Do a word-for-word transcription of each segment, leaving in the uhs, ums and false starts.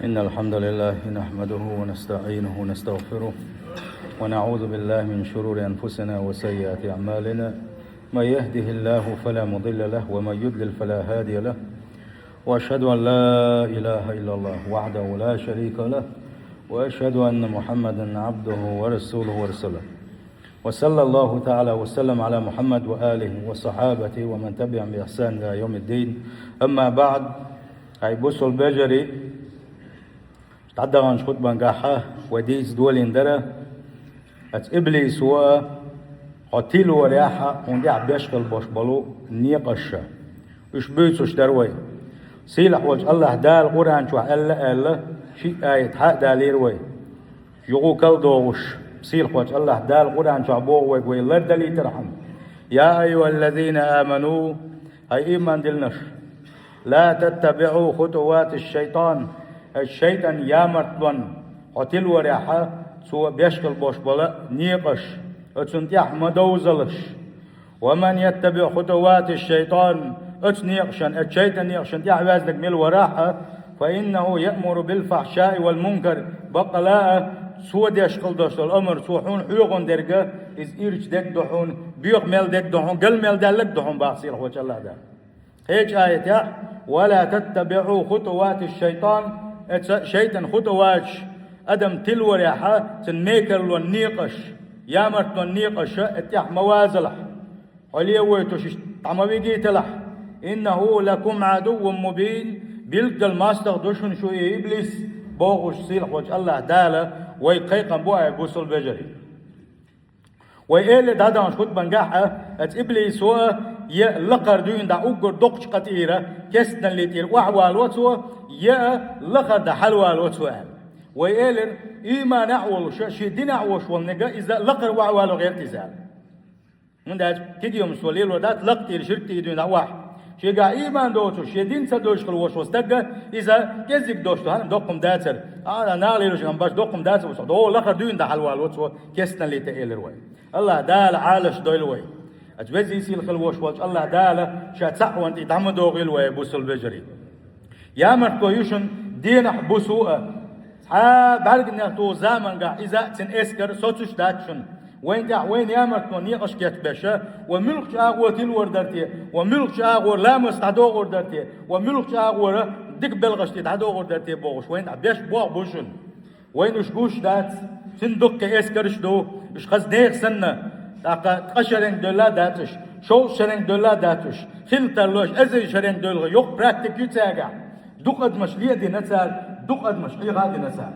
إن الحمد لله نحمده ونستعينه ونستغفره، ونعوذ بالله من شرور أنفسنا وسيئات أعمالنا. من يهده الله فلا مضل له، ومن يضلل فلا هادي له. وأشهد أن لا إله إلا الله وحده لا شريك له، وأشهد أن محمدا عبده ورسوله ورسوله. وصلى الله تعالى وسلم على محمد وآله وصحابته ومن تبعهم بإحسان إلى يوم الدين. أما بعد، أي بوسول بجري، дӀадаханчу хутбангахьа вай дийца долийна дара, аса иблис ву а, хьо тилорехьа хьуна тӀехь беш хила бош болу некъаша. Уьш буьйцуш дара вай. Сийлахь волчу Аллахь Дала Къуръан чохь аьлла аьлла, шиъ аят хьа а далийра вай. Юха калдогӀуш, сийлахь волчу Аллахь Дала Къуръан чохь боху вайга вай лардалийтархьама: «Я айюхаллазина аману», хӀай ийман диллинарш, «ла таттабиӀу хутуватиш шайтан», аса шайтан ямартлонна хьо тилорехьа, цо беш хила бош бола некъаш, оцунна тӀехь ма довзалаш. «Ва ман яттабиӀ хутуватиш шайтан», оцу некъашан, оцу шайтан некъашан тӀехь ваьзнарг мила варахь а, «фа иннаху яъмуру бил фахьшаи вал мункар», баккъала а, цо деш хила дош долу амр цо хьуна хьоьгӀун дерг а, иза ирча дерг ду хьуна, боьха мел дерг ду хьуна, гал мел даьлларг ду хьуна баха сийлахь волчу Аллахь Дала. Кхечу аятехь: «Ва ла таттабиӀу хутуватиш шайтан», оцу шайтан хутуваташ, адам тилорехьа, цуьнан мекарлонан некъаш, ямартлонан некъаша, оцу тӀехь ма вазалахь. Хьо левойтуш иштта дӀа ма вигийталахь. «Иннаху лакум Ӏадуввун мубин», билггал мостагӀа ду шуна шу и иблис, бохуш сийлахь волчу Аллахь Дала вайга кхайкхам бу, ай бусул бежарий. Вай элира дӀадаханчу хутбангахь а, аса иблисо а, я лакхара дуьйна дӀа уггар доккхачу къа тӀера, кестналли тӀера охьавало цо, я а лакхара дӀа хьалавало цо аьлла. Вай элира, ийманехь а волуш, шен динехь а волуш волу нега иза лакхара охьавало гӀерта иза аьлла. ХӀунда аьлча кегийрхошна лело дац лакха тӀера ширк тӀе дуьйна дӀа охьа. Шегахь ийман доцуш, шен дин ца доьшуш хила волуш волу стаг, иза кӀеззиг дош ду, хӀана доккхум дацара. А, наха лелош ган баш доккхум дацара, ву со, догӀу лакхара дуьйна дӀа хьалавало цо, кестналли тӀе элира вай. Аллахь Дала Ӏалаш дойла вай. Аса везий сийлахь хила волуш волчу Аллахь Дала ша цхьаъ ван тӀе дӀа ма догӀийла вай, бусул вежарий. Ямартло ю шуна денахь, бусу а. Цхьа бӀаьрганех туху замангахь иза а цуьнан эскар соцуш дац шуна. Вайна тӀехь вайна ямартло некъаш кечбеша, ва муьлхачу агӀо тилор дара те, ва муьлхачу агӀора ламаз дӀадогӀур дара те, ва муьлхачу агӀора дика белхаш тӀе дӀадогӀур дара те бохуш, вайна тӀехь беш болх бу шуна. Вайна уьш гуш дац, цуьнан дуккха эскарш ду, уьш хаза нехан санна, тӀаккха ткъа шеренга девлла а дац уьш, шовзткъа шеренга девлла а дац уьш, хила тарло уьш, эзар шеренга девлла, йоккха практика ю цаьргахь. Дукха адамаш ле а дина цара, дукха адамаш хьеха а дина цара.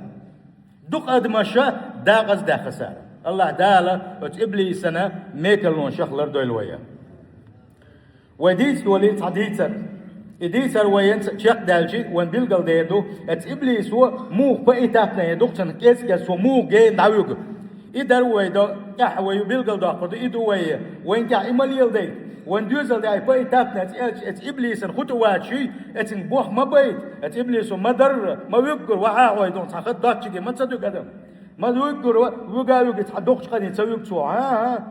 Дукха адамаша дакъаздаьхна цара. Аллахь Дала оцу иблисана мекалонашах лардойла вай. Вай дийца долийла цхьа дийцар. И дийцар вайна чекхдаьлча, вайн билгалдер ду, эцу иблисо муха поэтапно ду-кх цунах кӀез-кӀеза цо муха гена дӀавуьгу. И дара вай до, тӀаьхьа вай билгалдоккхур ду, и ду вай. Вайна тӀехь и ма леладайта. Вайн доьзал тӀехь и поэтапно эцу, эцу, эцу иблисан хутуваташ, эцунга бох ма байта. Эцу иблисо ма дарра, ма вуьггура, вахьа а гӀой ду, цхьа хатта доцчиге ма ца дуьгу адам. Ма вуьггура, вуьга а вуьгу, цхьа дукхачу къане ца вуьгу цо. ХӀан-хӀа.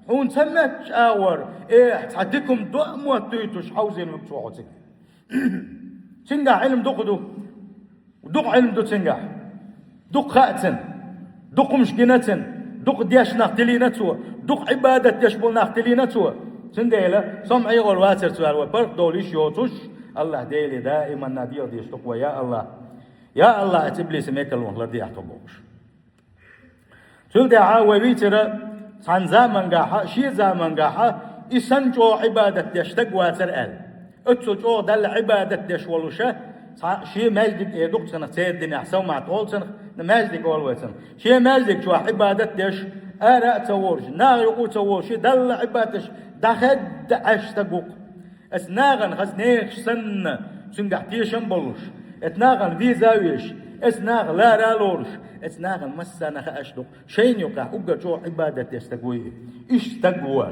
Хьуна ца моьттуш агӀор, э, цхьа дика хӀума до а мотт дуьйтуш, хьовзийна вуьгу цо хьо цига. Цуьнгахь Ӏилма дукха ду. Дукха Ӏилма ду цуьнгахь. Дукха хаьа цуьнан. Дукха хӀумаш гина цуьнан. Дукха дешна нах тилийна цо. Дукха Ӏибадат деш болу нах тилийна цо. Цундела со ма Ӏехур вацара цо аьлла, вай паргӀатдовла йиш йоцуш, Аллахь Деле даиманна дегӀ дезаш ду-кх вай, я Аллахь. Я Аллахь, эцу иблисан мекалонах лардехьа тхо бохуш. Цул тӀаьхьа вай вийцира цхьана замангахьа, шен замангахьа, и санна чӀогӀа Ӏибадат деш стаг вацара аьлла. Оццул чӀогӀа Далла Ӏибадат деш волуша, цхьа шен маьждиг эр ду-кх цунах, церан динехь совмат олу цунах, маьждиг олу вай цунах. Шен маьждиг чохь Ӏибадат деш, ара а ца волуш, наха юкъа а ца волуш, шен Далла Ӏибадат деш, дӀахедда Ӏаш стаг ву-кх. Эцу нахана хаза нехаш санна, цуьнгахь тешам а болуш, эцу нахана веза а веш, эцу наха лара а лоруш, эцу нахана массарна хаьаш ду-кх, шайна юкъахь уггар чӀогӀа Ӏибадат деш стаг вуй. Иштта стаг ву.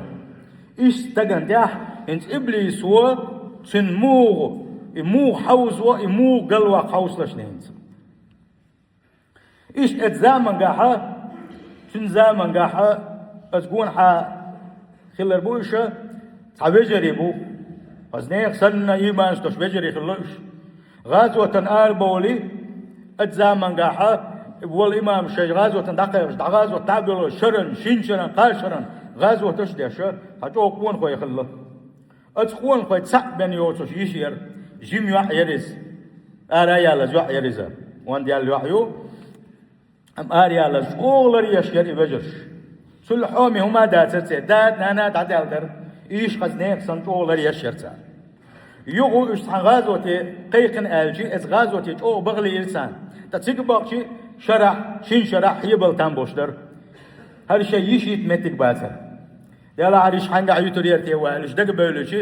Иштта стагана тӀехь хӀинца иблисо цуьнан муха, и муха хьовзо, и муха галваккха хьовсалаш хӀинца. Иштта эцу замангахьа, цуьнан замангахьа, аса гонахьа хилар бу иша, цхьа вежарий бу. Хаза нехан санна, ийманаш долуш вежарий хилла иша. ГӀазотана арабовлий, Оцу замангахьа вола имам шайн гӀазотана дӀакхайкхаш, дӀа гӀазот дӀа а баьлла, шаран, шина шаран, кхаа шаран гӀазоташ а деш, хьан чӀогӀа къонахой хилла. Оцу къонахойн цхьаъ бен йоцуш йиша яра, жима йоӀ яра иза. Ара а ялаза йоӀ яра иза. Онда яьлла йоӀ ю. Амма ара ялаза чӀогӀа ларъеш яра и вежарш. Цул хьоме хӀума а дацара церан, дада-нана а дӀадаьлла дара. И йиша хаза нехан санна чӀогӀа ларъеш яра цара. Юха уьш цхьана гӀазоте кхайкхина аьлча, оцу гӀазоте чӀогӀа баха лиира царна. Ткъа цига бахча шарахь, шина шарахь хьебала там болуш дара. ХӀара шайн йиша йита меттиг бацара. Делахь, хӀара йиша хьаьнгахь йитур яра те вай аьлла, уьш дагабевлча,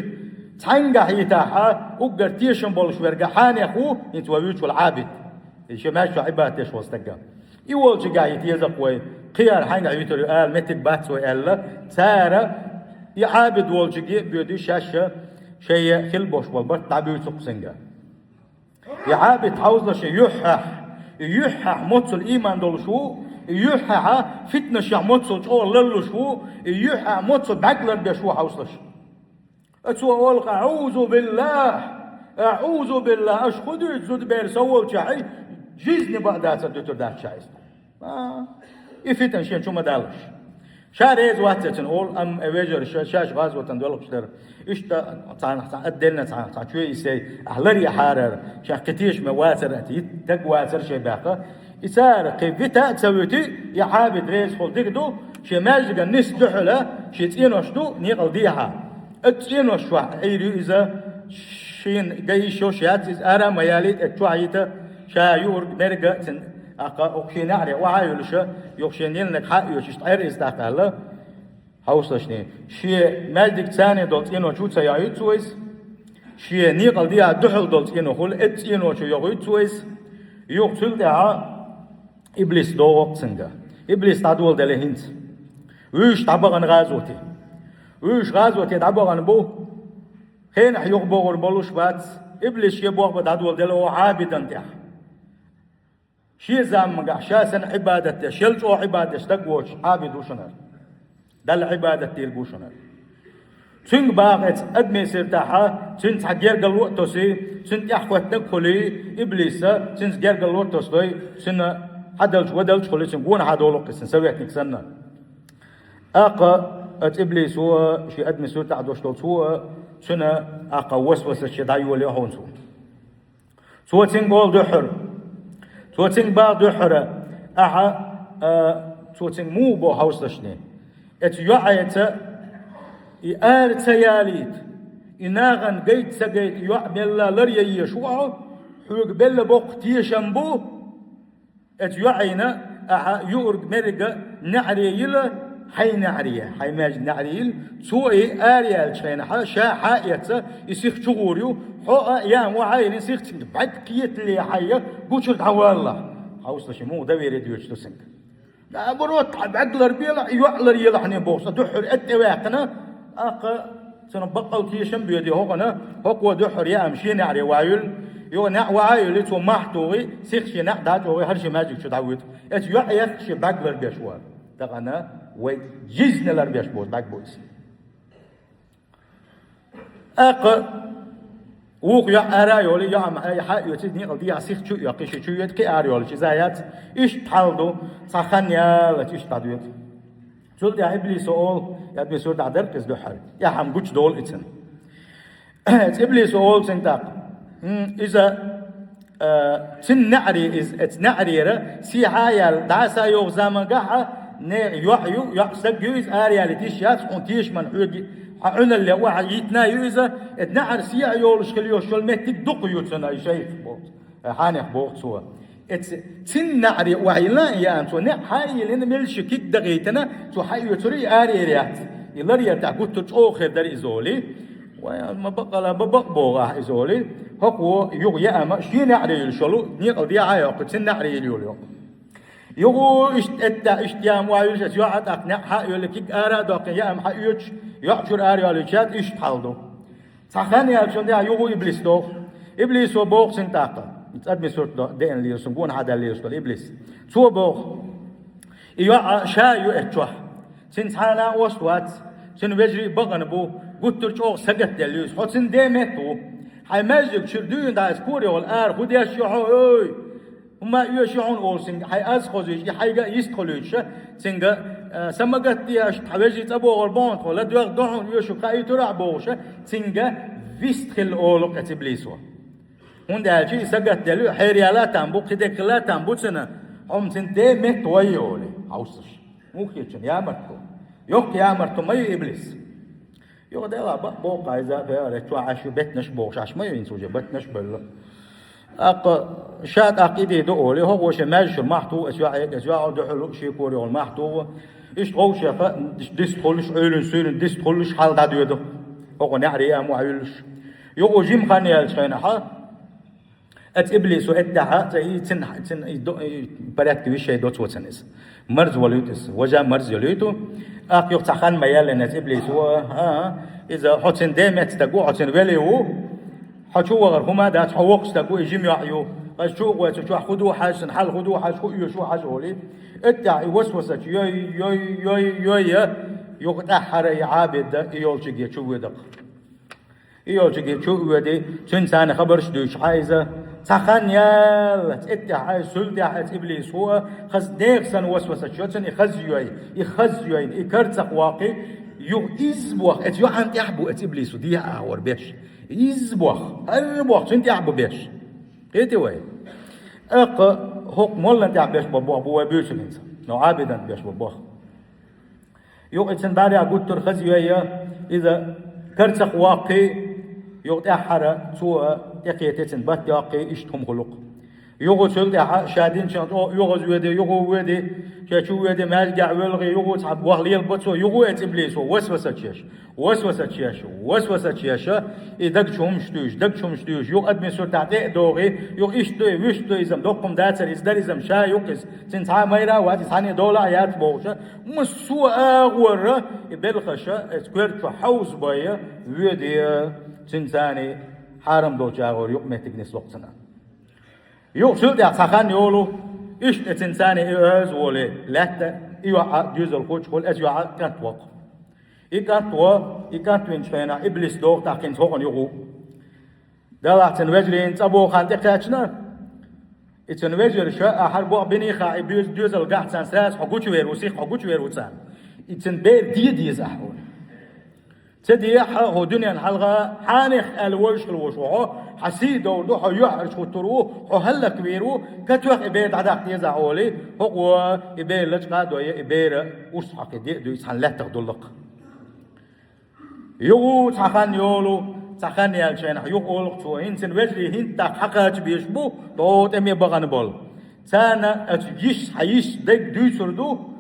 цхьаьнгахь йитахь а, уггар тешам болуш верг хьенех ву, хӀинца вай вуьйцуш волу Ӏабид. И шен маьждиг чохь Ӏибадат деш волу стаг. И волчуьнгахь йита еза-кх вай, кхин хӀара хьаьнгахь йитур ю ала меттиг бац вай аьлла, цара и Ӏабид волчуьнга а боьду, шаьш а шайн хила болуш болу барт дӀабуьйцу-кх цуьнга. И Ӏабид хьовзалаш юьххьехь, и юьххьехь моццул ийман долуш ву, и юьххьехь фитнашех моццул чӀогӀа ларлуш ву, и юьххьехь моццул бӀаьрг ларбеш ву хьовзалаш. Цо олу-кх: «АӀузу биллахӀ! АӀузу биллахӀ! Аша хӀун дуьйцу, зудабер, со волчохь, жизни баа дацара дуьтур дац ша иза». А, и фитна шен чу ма даллаш. Ша реза вац цуьнан олу, амма и вежарша шаьш гӀазотана доьлхуш дара. Иштта цхьана, цхьана отдельно цхьана, цхьана чоь йисай, ахь ларъяхьара, шен кхин тешаме вацара, ат, йита стаг вацара шайн баьхна. И цара кхин вита а ца вити, и Ӏабид реза хуьлу дика ду, шен маьждиган нисса дуьхьала шен цӀенош ду некъал дехьа. Оцу цӀенош чохь Ӏийр ю иза, шена ган йиш йолуш яц иза, ара а ма ялийта, оцу чохь йита, ша юург, мерг а цуьнан, тӀаккха хӀокху шен неӀаре охьа а йолуш, юха шен ненниг хьа а оьцуш, тӀера иза тӀаккха аьлла. Хьовсалаш, шен маьждиг царна долу цӀено чу ца йохуьйту цо иза, шен некъал дехьа дуьхьал долу цӀено хуьлу, оцу цӀено чу йохуьйту цо иза, юха цул тӀаьхьа иблис догӀу-кх цуьнга. Иблис дӀадоладелла хӀинца. Вуьйш дӀабахана гӀазоте. Вуьйш гӀазоте дӀабахана бу. Хенахь юхабогӀур болуш бац. Иблис шен болх бан дӀадоладелла оцу Ӏабидан тӀехь. Шен заманахь ша санна Ӏибадат деш, шел чӀогӀа Ӏибадат деш стаг воцуш Ӏабид ву шуна хӀара. Далла Ӏибадат дийриг ву шуна хӀара. Цуьнга баха эцу адамийн сиртахьа, цуьнан цхьа гергарло а тосий, цуьнан тӀехь хӀоьттинарг а хуьлий, иблиса, цуьнца гергарло а тосадой, цуьнан хьадалча, вадалча а хуьлий, цуьнан гонахьа долу-кх иза, цуьнан советник санна. ТӀаккха оцу иблисо а, шен адамийн суртахь долуш долу цо а, цуьнан тӀаккха васвасаш шен дӀайолайо хьуна цо. Цо цуьнга олу дуьххьара. Цо цуьнга баха дуьххьара. Ахьа, а, цо цуьнга муха боху хьовсалаш, оцу йоӀаца и ара ца ялийта, и нахана гайта ца гайта, и йоӀ мелла ларъян езаш ву хьо, хьоьга белла боккха тешам бу, оцу йоӀана ахьа юург, мерг а неӀаре йила, хьайн неӀаре, хьайн маьждиган неӀаре йила, цо и ара яьллачу хенахь ша хьа а эцна, и сиха чугӀур ю, хьо а яа ма ву хьайна, и сиха цуьнга бӀаьрг кхетале хьайна гучура дӀавалалахь. Хьовсалаш, муха доверие доьхуш ду цуьнга. Наоборот, хьан бӀаьрг ларбелахь, и йоӀ ларъелахь хьуна бохуш, цо дуьххьара тӀеваьккхина, тӀаккха цунах баккъал тешам а боьду хӀокхуна, хӀокхо дуьххьара яа шен неӀаре ваьлла, юха неӀ ваха а йолий, цо мохь тухий, сиха шен неӀ дӀачӀогӀий, хӀара шен маьждиг чу дӀавуьйту. Оцу йоӀех шен бӀаьрг ларбеш вара. Тахана вай жизни ларбеш боцу бӀаьрг бу иза. ТӀаккха вукху йоӀ ара а йолий, йоӀ-м хьа а оьций, некъал дехьа сиха чу а йоккхий, шен чу йоьду, кхин ара йолуш иза яц, иштта хьал ду, цхьа хан яллалц иштта дӀадоьду. Цул тӀаьхьа иблисо олу, и адамийн суртахь дара-кх иза дуьххьара, тӀаьхьа-м гучудолу и цунна. Иза иблисо олу цуьнга тӀаккха: «ХӀ, иза, а, цуьнан неӀаре иза, оцу неӀарера сехьа а яьлла, дӀаса а йогӀу замангахь а, нехан йоӀ ю, йоӀ стаг ю иза, ара ялийта йиш яц, хьуна тешаман хьоьга, хьан Ӏуьналле охьа йитина ю иза, оцу неӀара сехьа йолуш хила йолуш йолу меттиг дукха ю цуьнан, и шайх боху, хьанех боху цо». Эцу цуьнан неӀаре охьайиллина а яана, цо неӀ хьа а йиллина, мелла ши куьг дахийтина, цо хьаоьцура и араяр яц. И ларъяр тӀехь гуттар чӀогӀа хир дара иза олий. Вай, ма бакъала, ма бакъ боху ахь иза олий. ХӀокхо юха яа-м шен неӀаре йолуш йолу, некъал дехьа а йоккхуш, цуьнан неӀаре йилла йолу йоӀ. Юха иштта этта, иштта яа-м охьайиллина, оцу йоӀа тӀаккха неӀ хьа а йоллий, куьг ара а доккхий, яа-м хьаоьцуш, йоӀ чуьра ара йолуьйтуш яц, иштта хьал ду. Цхьа хан яьлча, цунна тӀехь юха иблис догӀу. Иблисо боху цуьнга тӀаккха, адамийн сурт до-, деана лелаш, цуьнан гонахьа даьлла лелаш долу иблис. Цо боху: «И йоӀ ша ю оцу чохь. Цуьнан цхьа а накъост вац, цуьнан вежарий а бахана бу, гуттар а чӀогӀа сагатделла ю иза. Хьо цуьнан ден метта ву. Хьайн маьждиг чуьра дуьйна дӀа иза кора яхула, ара хӀун деш ю хьо, ой? ХӀума оьший хьуна олу цуьнга, хьайн аз хозуьйтуш, и хьайга а йист хуьлуьйтуш, цуьнга, а, са ма гатде аша, тхан вежарий цӀа богӀур бохьуна тхо, ладоьгӀу ду хьуна оьшуш хаийтур ахь бохуш, цуьнга вист хила олу-кх эцу иблисо. ХӀунда аьлча и сагатделла, хьераяла а там бу, кхидерг хила а там бу цуьнан, хьо-м цуьнан ден метта вай олий, хьовсуш. Муха хетачун ямарт ду. Йоккха ямарт ду ма ю иблис. Юха делахь бакъ боху иза, беара, чохь Ӏаш ю бетнаш бохуш, Ӏаш ма ю хӀинца уже, бетнаш а бевлла. ТӀаккха ша тӀаккха и дийр ду олий, хӀокхо шен маьждигашкахь махьту, аса йоӀ, аса йоӀ дуьхьал шекоре йолу махьту, иштта вовшех дистхуьлуш, Ӏуьйлина суьйрина дистхуьлуш хьал дӀадоьду. ХӀокхо неӀаре а ма Ӏуьллуш. Юха жима хан яьллачу хенахь, Эцу иблисо эттехьа, цӀа и цин, цин и до-, и порядке вещей доцу вацан иза. Марз валуьйту иза, важа марз йолуьйту. Ахь юха цхьа хан ма яьллина эцу иблисо, а, а, иза хьо цин ден метта стаг ву, хьо цин велий ву. Хьо чу вахар хӀума дац, хьо воккха стаг ву, и жима йоӀ ю. Аса чу а гӀой цу чохь хӀун ду хьажа, сан хьал хӀун ду хьажа, хӀун оьшу хьажа олий. Эттехь и васвасачу йой, йой, йой, йой, я, юха тӀаьххьара и Ӏабид и йолчуьнга чу воьду-кх. И йолчуьнга чу а воьду, цуьнца цхьаьна хабарш дуьйцуш Ӏа иза. Цхьа хан яьлла, цӀе тӀехь Ӏа, суьлтехь Ӏа, цу иблисо, хаза нехан санна васвасачу йоцун, и хаза йой, и хаза йой, и карцах ваккхий, юха изза бох, эцу йоӀан тӀехь бу эцу иблисо, дехьа агӀор беш. Изза бох, хӀара бох, цуьнан тӀехь бу беш. Кхетий вай? ТӀаккха хӀокху моллан тӀехь беш бо бох бу вай буьйцург хӀинца, но Ӏабидан беш бо бох. Юха и цуьнан бӀаьрехь гуттар хаза йой, иза карцах ваккхий, юха тӀаьххьара цо тӀекхетий цуьнан бат йоккхий, иштта хӀума хуьлу-кх. Юха цул тӀаьхьа ша динчун тӀе оьгӀаз воьду, юха воьду, ша чу воьду, маьждигехь воьлхий, юха цхьа бох лелабо цо, юха эцу иблисо, васвасачеш, васвасачеш, васвасачеш, и даг чу хӀумаш дуьйцуш, даг чу хӀумаш дуьйцуш, юха адамийн суртахь тӀе а догӀий, юха иштта ду, вуьшта ду, иза-м доккха хӀума дацара, иза дара, иза-м ша ю-кх иза, цуьнан цхьа а майра а вац, иза цхьаьна долахь а яц бохуш, Массо а агӀора и белхаша эцу коьрта чу хьовзабой воьду, цуьнан царний хьарам долчу агӀор юкъаметтиг нисло-кх цунна. Юха цул тӀаьхьа цхьа хан йолу, иштта эцу цуьнан царний и оьгӀаз волий, лаьтта и йоӀ а доьзал кхочуш хуьлу, эцу йоӀа кӀант во-кх. И кӀант во, и кӀант винчу хенахь иблис догӀу тӀаккха хӀинца хӀокхуьнан юкъа. Делахь цуьнан вежарийн цӀа боху хан тӀекхаьчна, и цуьнан вежарша, ахьара боху бинехьа, и боьза доьзал гахь царна сразу хьо гучувер ву, сиха хьо гучувер ву царна. И цуьнан бер де деза ахьа хьуна. Ца дехьа, хьо дуьненан хьалха хьанех аьлла вовшахула ву хьо, хьан сий довр ду, хьо юьхьӀаьржа хӀуттур ву, хьо хӀаллаквийр ву, катоьхна и бер дӀадаккха деза ахьа олий, хӀокхо и бер лачкъа а дой, и бера урс хьокхий де а дуьйцу, цхьана лаьттах дуллакх. Юха цхьа хан йолу, цхьа хан яьллачу хенахь, юха олу-кх цо, хӀинца цуьнан вежарий хӀинца тӀаккха хьакхача безаш бу, догӀу тӀаме бахана болу. Царна оцу йиша, хьан йиша дерг дуьйцур ду,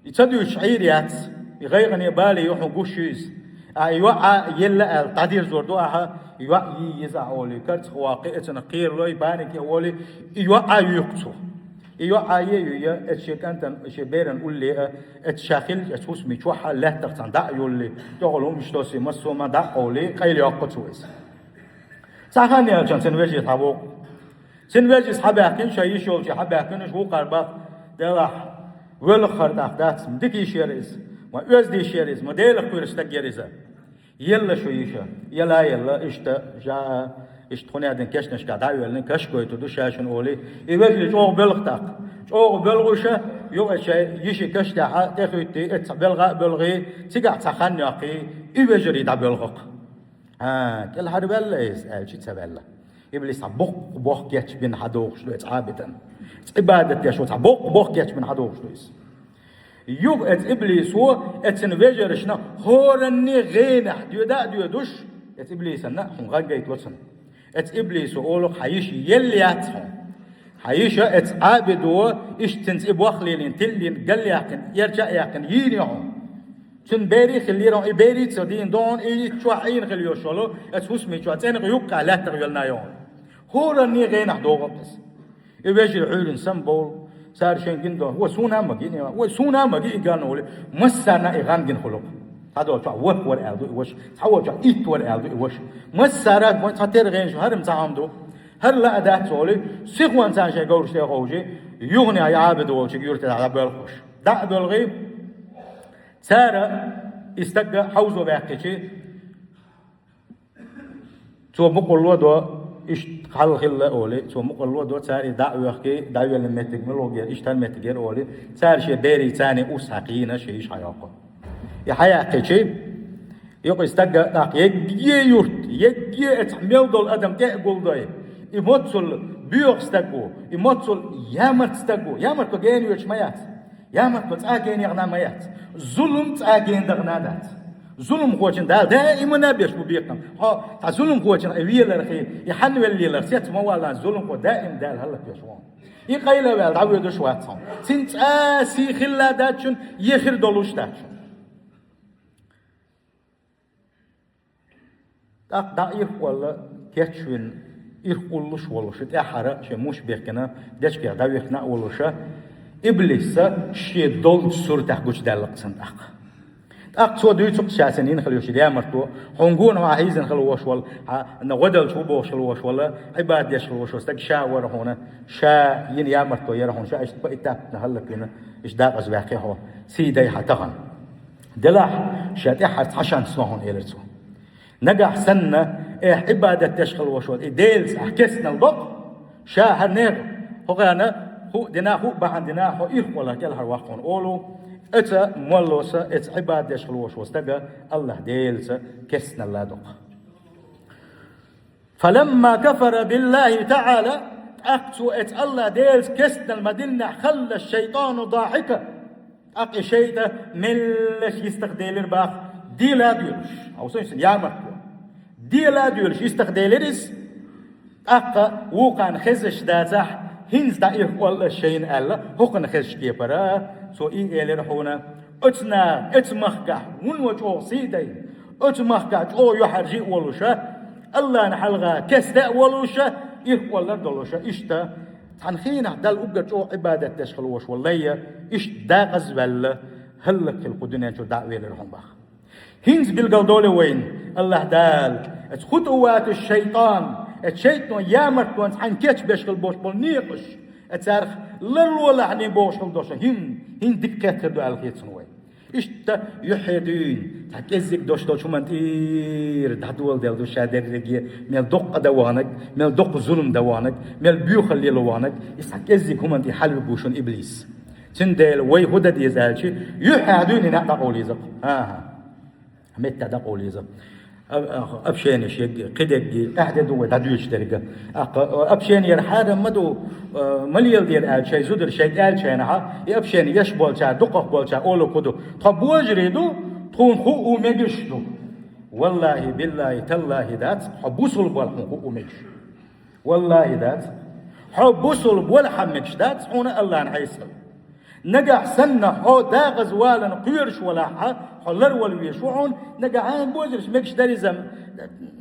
и ца дуьйцуш Ӏийр яц, и гӀайгӀане бале ю хьуна гуш ю иза. Ахьа и йоӀ а елла аьлла, дӀадирзор ду ахьа, и йоӀ йий еза ахьа олий, карцах ваккхий, эцунах кхералой, панике а волий, и йоӀ а юьйху цо. И йоӀ а е а юй, эцу шен кӀантана, шен берана улле а, эцу ша хилча, эцу хӀусаме чохь а лаьттах цхьана дӀа а йоллий, тӀехула хӀумаш тосий, массо а ма дӀа а къовлий, къайлаяккха цо иза. Цхьа хан яьлча цуьнан вежарий схьавогӀу. Цуьнан вежарий схьабаьхкина, шайн йиша йолчу схьабаьхкина, уьш вукхара бах, делахь, воьлху хӀара тӀаккха дац, ма дика йиш яра иза, ма оьзда йиш яра иза, ма Делах кхоьруш стаг яра иза. Елла шу йиша, ела, елла, иштта, жа, иштта хӀун аьлла кешнашкахь дӀа а воьллина, каш гойтур ду ша шуна олий. И вежарий чӀогӀа боьлху тӀаккха. ЧӀогӀа боьлхуша, юха шайн йиши каш тӀехь а тӀехуьттий, эццахь белха а боьлхий, цигахь цхьа хан йоккхий, и вежарий дӀабоьлху-кх. ХӀа, кӀелхьарваьлла иза, аьлча ца ваьлла. Иблис цхьа боккха бохкечбина хьадогӀуш ду эцу Ӏабидан. Цу Ӏибадат деш ву цхьа боккха бохкечбина хьадогӀуш ду иза. Юха эцу иблисо, эцу цуьнан вежаршна хӀоранне гӀенахь доьда а доьдуш, эцу иблисанна хьуна гӀан гайта вацунна. Эцу иблисо олу-кх, хьан йиша елла яц хьуна. Хьан йиша эцу Ӏабидо, иштта цуьнца и бох лелийна, тилла дина, гал яьккхина, эрча а яьккхина, йийна ю хьуна. Цуьнан берий хиллера хьуна, и берий ца дийна догӀу, и чохь Ӏийна хила йолуш волу, эцу хӀусаме чохь цӀенга юккъехь лаьттах йоьллина ю хьуна. ХӀоранне гӀенахь догӀу-кх иза. И вежарий Ӏуьйранна самабовлу, цара шайн гина доху: «Вай, суна а ма гина, вай, суна а ма гина и ган», — олий. Массарна а и гӀан гина хуьлу-кх. Цхьадолчохь ворхӀ вара аьлла ду и ваша, цхьаволчохь итт вара аьлла ду и ваша. Массара а, вайн цхьа тера гӀенаш, хӀара-м цхьа хӀума ду. ХӀара лаа дац олий, сихонца шайн говраш тӀе а ховший, юханехь и Ӏабид волчу юьртахь дӀабоьлхуш. ДӀа а боьлхий, цара и стаг хьовзо ваьккхичи, цо мукъарло а до, Иштта хьал хилла олий, цо мукъарло до, цара и дӀа а вехкий, дӀавелла меттиг ма логер, иштта меттигера олий, цара шен берий царний ус хьакхийна, шен йиш хьайоккху. И хьаяьккхичи, юкъе стаг тӀаккха егге юрт, егге эцхьа мел долу адам тӀе а гулдой. И моццул боьха стаг ву, и моццул ямарт стаг ву. Ямарт ву гена йоьдуш ма яц. Ямарт ву цӀа гена яхна ма яц. Зулам цӀа гена дахана дац. Зуламхочун Дала даимана беш бу бекхам. Хьо, хьан зуламхочун и велархи, и хьан веллелах, сец ма валлан, зуламхо даим Дала хӀаллаквеш ву. И къайла ваьлла дӀавоьдуш вац хьо. Цин цӀа сий хилла дац шун, е хир долуш дац шун. ТӀаккха дӀа ирх олла кечвина, ирх уллуш волуша, тӀаьххьара шен муш бехкина, дечкех дӀавихкина а волуша, иблиса шен долчу суртахь гучудаьлла-кх цунна тӀаккха. ТӀаккха цо дуьйцу-кх ша цунна йина хила йолуш ямарто, хьуна гонахьа хьийзина хила волуш волу, хьан гӀо делча ву бохуш хила волуш волу, Ӏибадат деш хила волуш волу стаг ша вара хьуна, ша йина ямарто яра хьуна, ша иштта поэтапно хӀаллаквина, иштта дакъаза ваьккхи хьо, сий дай хьан тахана. Делахь, ша тӀаьххьара цхьа шанс ло хьуна, элира цо. Нагахь санна, эхь Ӏибадат деш хила волуш волу и Делаца ахь кестнал доккху, ша хӀара нехан хӀокхарна хӀуъа дина, хӀуъа бахьана дина, хьо ирх олла кӀелхьарваккха хьуна олу, оцу моллоса, оцу Ӏибадат деш хила волуш волу стага АллахӀ Делаца кестнал доккху. فلما كفر بالله تعالى, тӀаккха цо оцу АллахӀ Делаца кестнал ма-диллинехь, خلى الشيطان ضاحكا, тӀаккха и шайтӀа меллаша йистахделира боху, дела а доьлуш. Хьовсийша, ямарт ву. Дела а доьлуш йистахделира иза. ТӀаккха вукхарна хезаш дацахь, хӀинца дӀа ирх олла шайна аьлла, хӀокхунна хезаш кепара, цо и элира хьуна. Оцу наха, оцу махкахь, вуно чӀогӀа сий дайна, оцу махкахь чӀогӀа юьхьӀаьржа а волуша, АллахӀна хьалха кеста а волуша, ирх оллар а долуша, иштта цхьана хенахь Далла уггар чӀогӀа Ӏибадат деш хила волуш волу лай, иштта дакъаза ваьлла, хӀаллакьхилла кху дуьнен чу дӀа а велира хьуна боху. ХӀинца билгалдолу вайна, АллахӀ Дала, оцу хутӀувату шайтӀан, оцу шайтӀано ямартонца хьайна кечбеш хила болуш болу некъаш, оцу царах ларлолахь бохуш хила долуш, хӀинца, хӀинца дика кхетар ду аьлла хета суна вайна. Иштта юьххье дуьйна, цхьа кӀеззиг дош долчу хӀуманна тӀера дӀадоладелла ду ша дерриге, мел доккха а дан ваханарг, мел доккха зулам дан ваханарг, мел боьхалла лело ваханарг, иза цхьа кӀеззиг хӀуманна тӀе хьалвигуш ву иблис. Цундела вай хӀун дан деза аьлча, юьххьехь дуьйна и некъ дӀакъовлийза-кх. ХӀан-хӀа. Меттехь дӀакъовлийза. А-, а-, общенеш егги, кхидегги, къаьхьа де ду вай дӀадоьдуш дерг. Аккха, а, общение яра хьарам ма ду, а, ма леладера аьлча, шайн зударша шайга аьлча хьайнахьа, и общение еш болчара, дукхах болчара олу кху ду. Тхо божарий ду, тхуна хуу мегаш ду. Валлахи, биллахи, таллахи дац, хьо бусул болх хьуна хуу мегаш. Валлахи дац. Хьо бусул болх хьан мегаш дац, хьуна АллахӀна хьесал. Нагахь санна хьо дакъаза валана кхоьруш валахьа, хьо ларвала веш ву хьуна, нагахь хьайн бозарш мегаш даризам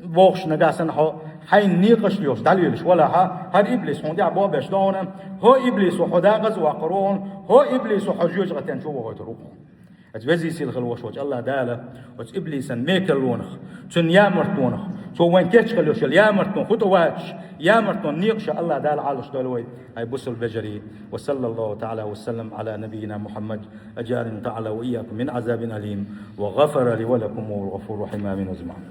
бохуш, нагахь санна хьо хьайн некъаш лоьхуш дӀалелаш валахьа, хӀара иблис хьуна тӀехь бобеш до хьуна, хьо иблисо хьо дакъаза ваккхар ву хьуна, хьо иблисо хьо жоьжахатен чу вохуьйтур ву хьуна. Оцу везий сийлахь хила волуш волчу АллахӀ Дала оцу иблисан мекарлонах, цуьнан ямартонах, цо вайн кечхалуш йолу ямартон хутӀа вачаш, ямартон некъаша АллахӀ Дала Ӏалаш дойла вай, хӀай бусул бежарий. وصلى الله تعالى وسلم على نبينا محمد، أجارني تعالى وإياكم من عذاب أليم، وغفر لي ولكم، وهو الغفور الرحيم. آمين وأجمعين.